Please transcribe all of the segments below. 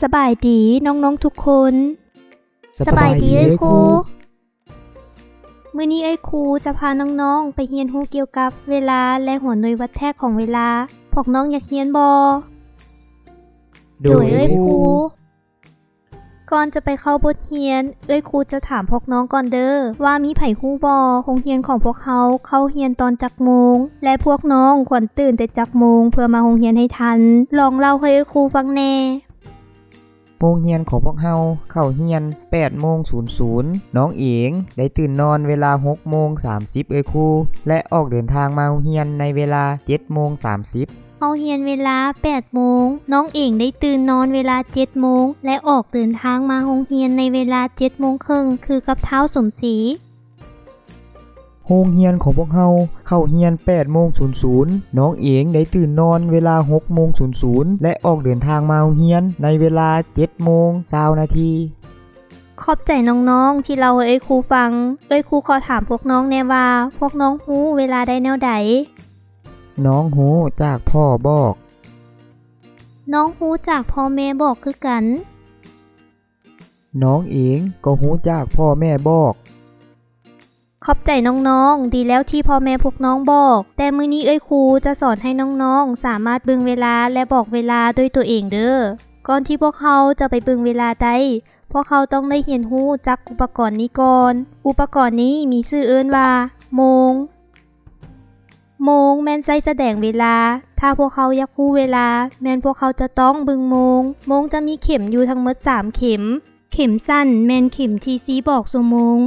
ສະບາຍດີນ້ອງໆທຸກຄົນ. ສະບາຍດີເອື້ອຍຄູ. ມື້ນີ້ເອື້ອຍຄູຈະພານ້ອງໆໄປຮຽນຮູ້ກ່ຽວກັບເວລາ ແລະ ຫົວໜ່ວຍວັດແທກຂອງເວລາ. ພວກນ້ອງຢາກຮຽນບໍ່? ໂດຍເອື້ອຍຄູ. ກ່ອນຈະໄປເຂົ້າບົດຮຽນ, ເອື້ອຍຄູຈະຖາມພວກນ້ອງກ່ອນເດີ້ ວ່າມີໃຜຮູ້ບໍ່ ໂຮງຮຽນຂອງພວກເຮົາເຂົ້າຮຽນຕອນຈັກໂມງ ແລະ ພວກນ້ອງຄວນຕື່ນແຕ່ຈັກໂມງເພື່ອມາໂຮງຮຽນໃຫ້ທັນ? ລອງເລົ່າໃຫ້ເອື້ອຍຄູຟັງແດ່. ໂຮງຮຽນຂອງພວກເຮົາເຂົ້າຮຽນແປດໂມງສູນສູນ. ນ້ອງເອງໄດ້ຕື່ນນອນເວລາຫົກໂມງສາມສິບເອື້ອຍຄູ ແລະ ອອກເດີນທາງມາໂຮງຮຽນໃນເວລາເຈັດໂມງສາມສິບ. ເຮົາຮຽນເວລາແປດໂມງ. ນ້ອງເອງໄດ້ຕື່ນນອນເວລາເຈັດໂມງ ແລະ ອອກເດີນທາງມາໂຮງຮຽນໃນເວລາເຈັດໂມງເຄິ່ງ ຄືກັບທ້າວສົມສີ. ໂຮງຮຽນຂອງພວກເຮົາເຂົ້າຮຽນແປດໂມງສູນສູນ. ນ້ອງເອງໄດ້ຕື່ນນອນເວລາຫົກໂມງສູນສູນ ແລະ ອອກເດີນທາງມາໂຮງຮຽນໃນເວລາເຈັດໂມງຊາວນາທີ. ຂອບໃຈນ້ອງໆທີ່ເລົ່າໃຫ້ເອື້ອຍຄູຟັງ. ເອື້ອຍຄູຂໍຖາມພວກນ້ອງແດ່ວ່າ ພວກນ້ອງຮູ້ເວລາໄດ້ແນວໃດ? ນ້ອງຮູ້ຈາກພໍ່ບອກ. ນ້ອງຮູ້ຈາກພໍ່ແມ່ບອກຄືກັນ. ນ້ອງເອງກໍຮູ້ຈາກພໍ່ແມ່ບອກ. ຂອບໃຈນ້ອງໆ, ດີແລ້ວທີ່ພໍ່ແມ່ພວກນ້ອງບອກ. ແຕ່ມື້ນີ້ເອື້ອຍຄູຈະສອນໃຫ້ນ້ອງໆສາມາດເບິ່ງເວລາ ແລະ ບອກເວລາດ້ວຍຕົວເອງເດີ້. ກ່ອນທີ່ພວກເຮົາຈະໄປເບິ່ງເວລາໄດ້, ພວກເຮົາຕ້ອງໄດ້ຮຽນຮູ້ຈັກອຸປະກອນນີ້ກ່ອນ. ອຸປະກອນນີ້ມີຊື່ເອີ້ນວ່າໂມງ. ໂມງແມ່ນໃຊ້ສະແດງເວລາ. ຖ້າພວກເຮົາຢາກຮູ້ເວລາ, ແມ່ນພວກເຮົາຈະຕ້ອງເບິ່ງໂມງ. ໂມງຈະມີເຂັມຢູ່ທັງໝົດສາມເຂັມ. ເຂັມສັ້ນແມ່ນເຂັມທີ່ຊີ້ບອກຊົ່ວໂມງ.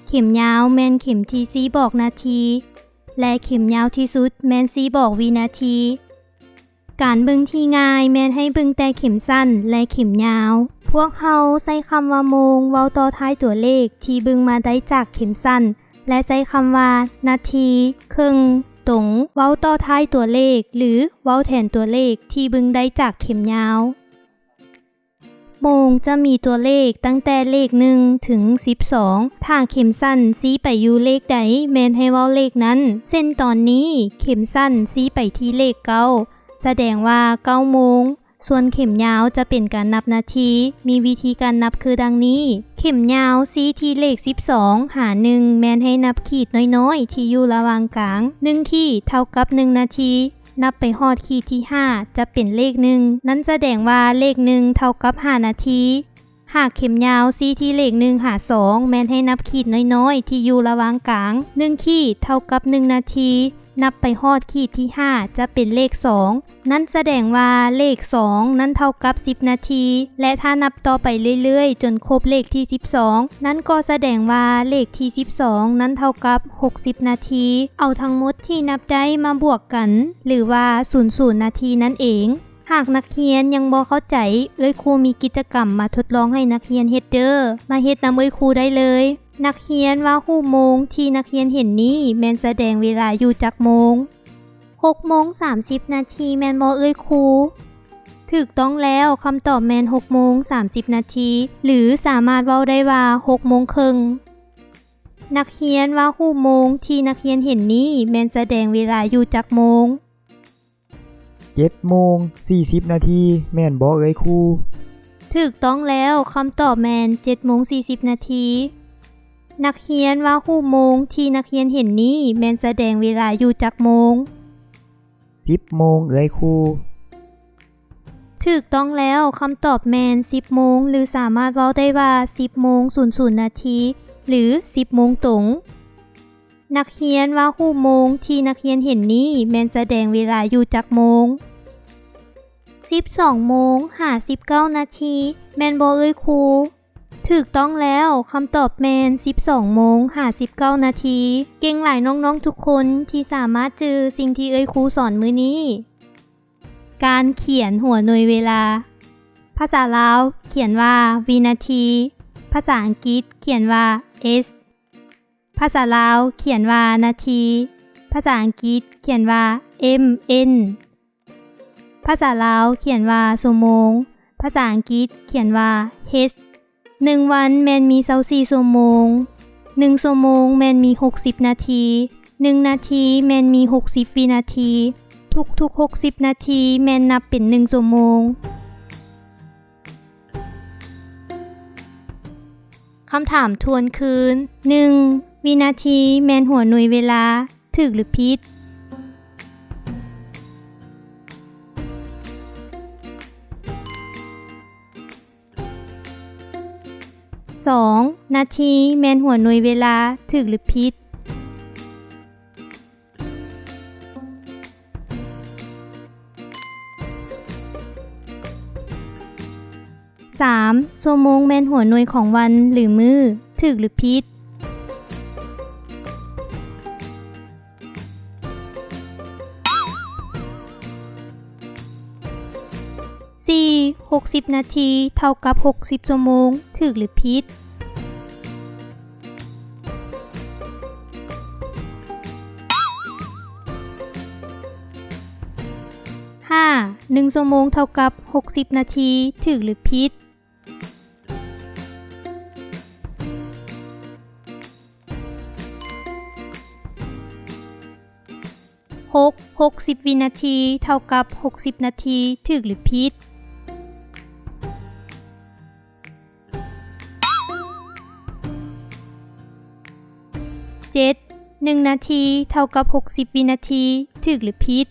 ເຂັມຍາວແມ່ນເຂັມທີ່ຊີ້ບອກນາທີ. ແລະ ເຂັມຍາວທີ່ສຸດແມ່ນຊີ້ບອກວິນາທີ. ການເບິ່ງທີ່ງ່າຍແມ່ນໃຫ້ເບິ່ງແຕ່ເຂັມສັ້ນ ແລະ ເຂັມຍາວ. ພວກເຮົາໃຊ້ຄຳວ່າໂມງເວົ້າຕໍ່ທ້າຍຕົວເລກທີ່ເບິ່ງມາໄດ້ຈາກເຂັມສັ້ນ ແລະ ໃຊ້ຄຳວ່ານາທີ, ເຄິ່ງ, ຕົງ ເວົ້າຕໍ່ທ້າຍຕົວເລກ ຫຼື ເວົ້າແທນຕົວເລກທີ່ເບິ່ງໄດ້ຈາກເຂັມຍາວ. ໂມງຈະມີຕົວເລກຕັ້ງແຕ່ເລກໜຶ່ງເຖິງສິບສອງ. ຖ້າເຂັມສັ້ນຊີ້ໄປຢູ່ເລກໃດ, ແມ່ນໃຫ້ເວົ້າເລກນັ້ນ. ເຊັ່ນຕອນນີ້, ເຂັມສັ້ນຊີ້ໄປທີ່ເລກເກົ້າ, ສະແດງວ່າເກົ້າໂມງ. ສ່ວນເຂັມຍາວຈະເປັນການນັບນາທີ. ມີວິທີການນັບຄືດັ່ງນີ້. ເຂັມຍາວຊີ້ທີ່ເລກສິບສອງຫາໜຶ່ງ ແມ່ນໃຫ້ນັບຂີດນ້ອຍໆທີ່ຢູ່ລະຫວ່າງກາງ. ໜຶ່ງຂີດເທົ່າກັບໜຶ່ງນາທີ. ນັບໄປຮອດຂີດທີຫ້າຈະເປັນເລກໜຶ່ງ. ນັ້ນສະແດງວ່າເລກໜຶ່ງເທົ່າກັບຫ້ານາທີ. ຫາກເຂັມຍາວຊີ້ທີ່ເລກໜຶ່ງຫາສອງ ແມ່ນໃຫ້ນັບຂີດນ້ອຍໆທີ່ຢູ່ລະຫວ່າງກາງ. ໜຶ່ງຂີດເທົ່າກັບໜຶ່ງນາທີ. ນັບໄປຮອດຂີດທີຫ້າຈະເປັນເລກສອງ. ນັ້ນສະແດງວ່າເລກສອງນັ້ນເທົ່າກັບສິບນາທີ ແລະ ຖ້ານັບຕໍ່ໄປເລື້ອຍໆຈົນຄົບເລກທີສິບສອງ ນັ້ນກໍສະແດງວ່າເລກທີສິບສອງນັ້ນເທົ່າກັບຫົກສິບນາທີ. ເອົາທັງໝົດທີ່ນັບໄດ້ມາບວກກັນ ຫຼືວ່າສູນສູນນາທີນັ້ນເອງ. ຫາກນັກຮຽນຍັງບໍ່ເຂົ້າໃຈ, ເອື້ອຍຄູມີກິດຈະກຳມາທົດລອງໃຫ້ນັກຮຽນເຮັດເດີ້. ມາເຮັດນຳເອື້ອຍຄູໄດ້ເລີຍ. ນັກຮຽນວ່າຮູບໂມງທີ່ນັກຮຽນເຫັນນີ້ແມ່ນສະແດງເວລາຢູ່ຈັກໂມງ? ຫົກໂມງສາມສິບນາທີແມ່ນບໍ່ເອື້ອຍຄູ? ຖືກຕ້ອງແລ້ວ, ຄຳຕອບແມ່ນຫົກໂມງສາມສິບນາທີ ຫຼື ສາມາດເວົ້າໄດ້ວ່າຫົກໂມງເຄິ່ງ. ນັກຮຽນວ່າຮູບໂມງທີ່ນັກຮຽນເຫັນນີ້ແມ່ນສະແດງເວລາຢູ່ຈັກໂມງ? ເຈັດໂມງສີ່ສິບນາທີແມ່ນບໍ່ເອື້ອຍຄູ? ຖືກຕ້ອງແລ້ວ, ຄຳຕອບແມ່ນເຈັດໂມງສີ່ສິບນາທີ. ນັກຮຽນວ່າຮູບໂມງທີ່ນັກຮຽນເຫັນນີ້ແມ່ນສະແດງເວລາຢູ່ຈັກໂມງ? ສິບໂມງເອື້ອຍຄູ. ຖືກຕ້ອງແລ້ວ, ຄຳຕອບແມ່ນສິບໂມງ ຫຼື ສາມາດເວົ້າໄດ້ວ່າສິບໂມງສູນສູນນາທີ ຫຼື ສິບໂມງຕົງ. ນັກຮຽນວ່າຮູບໂມງທີ່ນັກຮຽນເຫັນນີ້ແມ່ນສະແດງເວລາຢູ່ຈັກໂມງ? ສິບສອງໂມງຫ້າສິບເກົ້ານາທີ ແມ່ນບໍ່ເອື້ອຍຄູ? ຖືກຕ້ອງແລ້ວ, ຄຳຕອບແມ່ນສິບສອງໂມງຫ້າສິບເກົ້ານາທີ. ເກັ່ງຫຼາຍນ້ອງໆທຸກຄົນທີ່ສາມາດຈື່ສິ່ງທີ່ເອື້ອຍຄູສອນມື້ນີ້. ການຂຽນຫົວໜ່ວຍເວລາ. ພາສາລາວຂຽນວ່າວິນາທີ. ພາສາອັງກິດຂຽນວ່າ S. ພາສາລາວຂຽນວ່ານາທີ. ພາສາອັງກິດຂຽນວ່າ M N. ພາສາລາວຂຽນວ່າຊົ່ວໂມງ. ພາສາອັງກິດຂຽນວ່າ H. ໜຶ່ງວັນແມ່ນມີຊາວສີ່ຊົ່ວໂມງ. ໜຶ່ງຊົ່ວໂມງແມ່ນມີຫົກສິບນາທີ. ໜຶ່ງນາທີແມ່ນມີຫົກສິບວິນາທີ. ທຸກໆຫົກສິບນາທີແມ່ນນັບເປັນໜຶ່ງຊົ່ວໂມງ. ຄຳຖາມທວນຄືນ. ໜຶ່ງ ວິນາທີແມ່ນຫົວໜ່ວຍເວລາ, ຖືກຫຼືຜິດ? ສອງ ນາທີແມ່ນຫົວໜ່ວຍເວລາ, ຖືກຫຼືຜິດ? ສາມ ຊົ່ວໂມງແມ່ນຫົວໜ່ວຍຂອງວັນ ຫຼື ມື້, ຖືກຫຼືຜິດ? ສີ່ ຫົກສິບນາທີເທົ່າກັບຫົກສິບຊົ່ວໂມງ, ຖືກຫຼືຜິດ? ຫ້າ ໜຶ່ງຊົ່ວໂມງເທົ່າກັບຫົກສິບນາທີ, ຖືກຫຼືຜິດ? ຫົກ ຫົກສິບວິນາທີເທົ່າກັບຫົກສິບນາທີ, ຖືກຫຼືຜິດ? ເຈັດ ໜຶ່ງນາທີເທົ່າກັບຫົກສິບວິນາທີ, ຖືກຫຼືຜິດ?